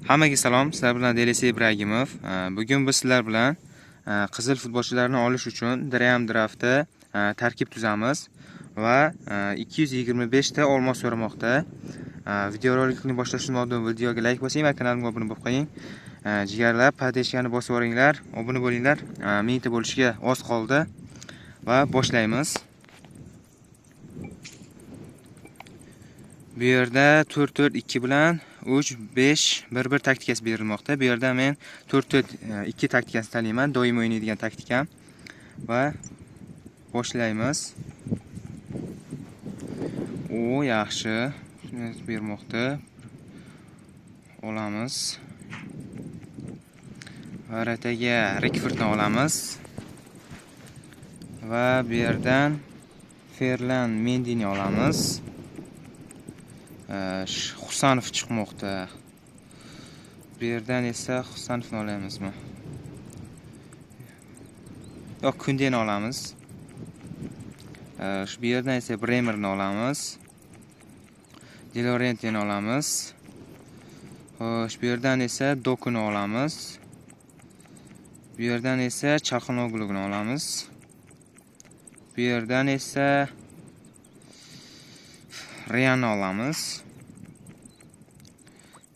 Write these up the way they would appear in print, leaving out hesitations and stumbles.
Hammaga salom, sizlar bilan Delisi Ibragimov. Bugun biz sizlar bilan qizil futbolchilarni olish uchun Dream Draftda tarkib tuzamiz va 225 ta olmos so'ramoqda. Videorolikni boshlashdan oldin videoga like bosing va kanalimga obuna bo'lib qo'ying. Jigarlar, podeshkani bosib yuboringlar, obuna bo'linglar. 1000 ta bo'lishga oz qoldi va boshlaymiz. Bu yerda 4-4-2 bilan 3-5-1-1 taktikasi berilmoqda. Bu yerda men 4-4-2 taktikasini tanlayman, doim o'ynaydigan taktikam. Va boshlaymiz. O, yaxshi. Bermoqda. Olamiz. Varataga Rekfordni olamiz. Va bu yerdan Ferlan Mendini olamiz. Husanov chiqmoqda. Bu yerdan esa Husanovni olamizmi? Yo'q, Kundeni olamiz. Shu bu yerdan esa Bremerni olamiz. Di Laurentini olamiz. Xo'sh, bu yerdan esa Dokuni olamiz. Bu yerdan esa Chalhanoglu'ni olamiz. Bu yerdan esa Rianni olamiz.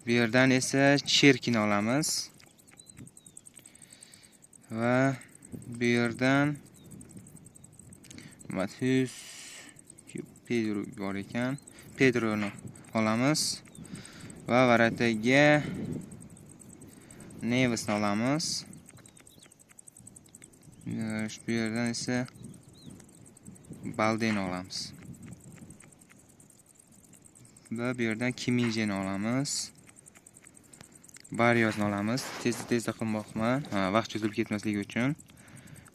Bu yerdan esa Cherkini olamiz. Va bu yerdan Matius Pedro bor ekan. Pedroni olamiz. Va varataga Nevesni olamiz. Bu yerdan esa Baldeni olamiz. Va bu yerdan Kiminjeni olamiz. Barriosni olamiz. Tezda qilmoqman, vaqt cho'zilib ketmasligi uchun.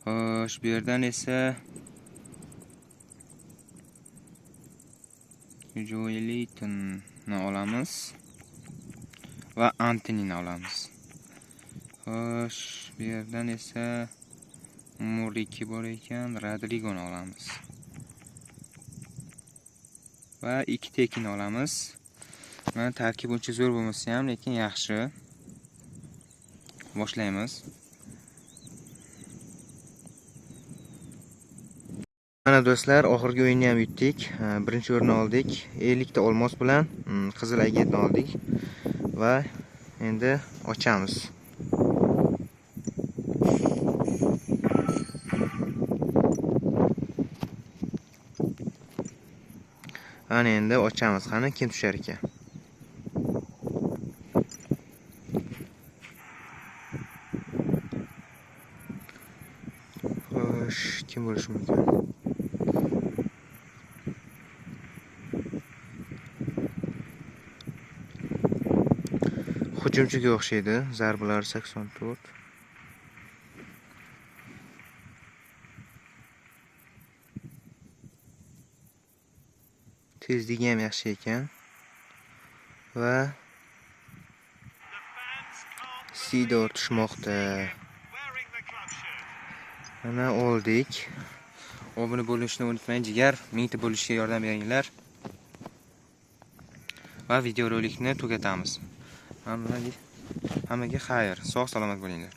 Xo'sh, bu yerdan esa Joelitonni olamiz va Antonini olamiz. Xo'sh, bu yerdan esa Muriki bor ekan, Rodrigoni olamiz. Va 2 tekini olamiz. Mana tarkib uncha zo'r bo'lmasa ham, lekin yaxshi. Boshlaymiz. Mana do'stlar, oxirgi o'yinni ham yutdik. Birinchi o'rinni oldik. 50 ta olmos bilan qizil agentni oldik va endi ochamiz. Ana endi ochamiz. Qani kim tushar ekan? Xo'sh, kim bo'lishi mumkin? Hujumchiga o'xshaydi. Zarbalar 84. Tezligi ham yaxshi ekan. Va Sidor tushmoqda. Mana oldik. Obuna bo'lishni unutmang, jigar. 1000 ta bo'lishga yordam beringlar. Va videorolikni tugatamiz. Hammaga xayr, sog' salomat bo'linglar.